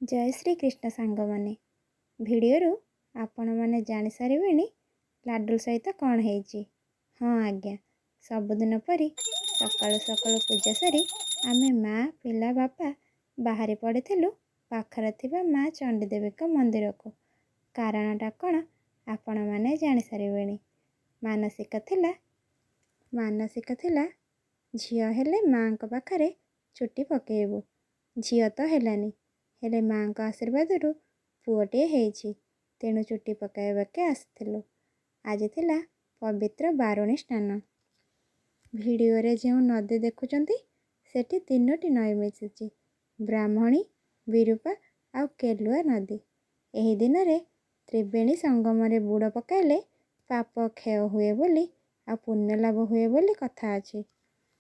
ଜୟ ଶ୍ରୀ କୃଷ୍ଣ ସାଙ୍ଗମାନେ। ଭିଡ଼ିଓରୁ ଆପଣମାନେ ଜାଣିସାରିବେଣି ଲାଡୁଲ ସହିତ କ'ଣ ହେଇଛି। ହଁ ଆଜ୍ଞା, ସବୁଦିନ ପରି ସକାଳୁ ସକାଳୁ ପୂଜା ସାରି ଆମେ ମା ପିଲା ବାପା ବାହାରି ପଡ଼ିଥିଲୁ ପାଖରେ ଥିବା ମା ଚଣ୍ଡୀଦେବୀଙ୍କ ମନ୍ଦିରକୁ। କାରଣଟା କ'ଣ ଆପଣମାନେ ଜାଣିସାରିବେଣି। ମାନସିକ ଥିଲା ଝିଅ ହେଲେ ମାଆଙ୍କ ପାଖରେ ଚୁଟି ପକାଇବୁ। ଝିଅ ତ ହେଲାନି, ହେଲେ ମାଆଙ୍କ ଆଶୀର୍ବାଦରୁ ପୁଅଟିଏ ହେଇଛି, ତେଣୁ ଚୁଟି ପକାଇବାକୁ ଆସିଥିଲୁ। ଆଜି ଥିଲା ପବିତ୍ର ବାରୁଣୀ ସ୍ନାନ। ଭିଡ଼ିଓରେ ଯେଉଁ ନଦୀ ଦେଖୁଛନ୍ତି, ସେଠି ତିନୋଟି ନଈ ମିଶିଛି, ବ୍ରାହ୍ମଣୀ, ବିରୂପା ଆଉ କେଲୁଆ ନଦୀ। ଏହି ଦିନରେ ତ୍ରିବେଣୀ ସଙ୍ଗମରେ ବୁଡ଼ ପକାଇଲେ ପାପ କ୍ଷୟ ହୁଏ ବୋଲି ଆଉ ପୁଣ୍ୟ ଲାଭ ହୁଏ ବୋଲି କଥା ଅଛି।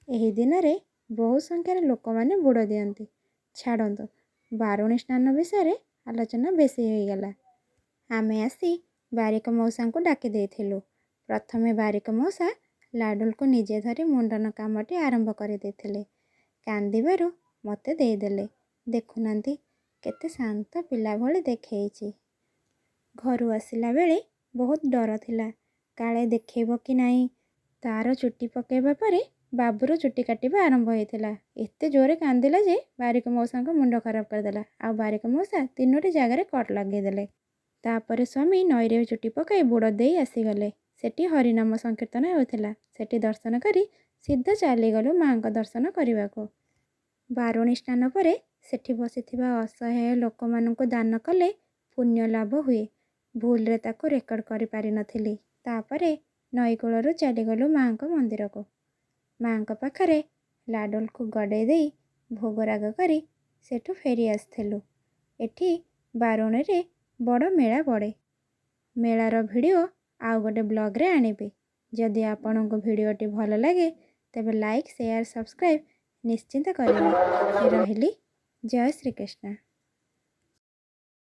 ଏହି ଦିନରେ ବହୁ ସଂଖ୍ୟାରେ ଲୋକମାନେ ବୁଡ଼ ଦିଅନ୍ତି। ଛାଡ଼ନ୍ତୁ, ବାରୁଣୀ ସ୍ନାନ ବିଷୟରେ ଆଲୋଚନା ବେଶୀ ହେଇଗଲା। ଆମେ ଆସି ବାରିକ ମଉସାଙ୍କୁ ଡାକି ଦେଇଥିଲୁ। ପ୍ରଥମେ ବାରିକ ମଉସା ଲାଡୁଲକୁ ନିଜେ ଧରି ମୁଣ୍ଡନ କାମଟି ଆରମ୍ଭ କରିଦେଇଥିଲେ। କାନ୍ଦିବାରୁ ମୋତେ ଦେଇଦେଲେ। ଦେଖୁନାହାନ୍ତି, କେତେ ଶାନ୍ତ ପିଲା ଭଳି ଦେଖେଇଛି। ଘରୁ ଆସିଲା ବେଳେ ବହୁତ ଡର ଥିଲା, କାଳେ ଦେଖେଇବ କି ନାହିଁ। ତାର ଚୁଟି ପକାଇବା ପରେ ବାବୁର ଚୁଟି କାଟିବା ଆରମ୍ଭ ହେଇଥିଲା। ଏତେ ଜୋରରେ କାନ୍ଦିଲା ଯେ ବାରିକ ମଉସାଙ୍କ ମୁଣ୍ଡ ଖରାପ କରିଦେଲା ଆଉ ବାରିକ ମଉସା ତିନୋଟି ଜାଗାରେ କଟ୍ ଲଗେଇଦେଲେ। ତାପରେ ସ୍ୱାମୀ ନଈରେ ଚୁଟି ପକାଇ ବୁଡ଼ ଦେଇ ଆସିଗଲେ। ସେଠି ହରିନାମ ସଂକୀର୍ତ୍ତନ ହେଉଥିଲା। ସେଠି ଦର୍ଶନ କରି ସିଧା ଚାଲିଗଲୁ ମାଆଙ୍କ ଦର୍ଶନ କରିବାକୁ। ବାରୁଣୀ ସ୍ନାନ ପରେ ସେଠି ବସିଥିବା ଅସହାୟ ଲୋକମାନଙ୍କୁ ଦାନ କଲେ ପୁଣ୍ୟ ଲାଭ ହୁଏ। ଭୁଲରେ ତାକୁ ରେକର୍ଡ଼ କରିପାରିନଥିଲି। ତାପରେ ନଈକୂଳରୁ ଚାଲିଗଲୁ ମାଆଙ୍କ ମନ୍ଦିରକୁ। ମାଆଙ୍କ ପାଖରେ ଲାଡୁଲକୁ ଗଡ଼େଇ ଦେଇ ଭୋଗରାଗ କରି ସେଠୁ ଫେରି ଆସିଥିଲୁ। ଏଠି ବାରୁଣୀରେ ବଡ଼ ମେଳା ପଡ଼େ। ମେଳାର ଭିଡ଼ିଓ ଆଉ ଗୋଟେ ବ୍ଲଗ୍ରେ ଆଣିବି। ଯଦି ଆପଣଙ୍କୁ ଭିଡ଼ିଓଟି ଭଲ ଲାଗେ, ତେବେ ଲାଇକ୍, ସେୟାର, ସବସ୍କ୍ରାଇବ୍ ନିଶ୍ଚିତ କରିବେ। ରହିଲି, ଜୟ ଶ୍ରୀକୃଷ୍ଣ।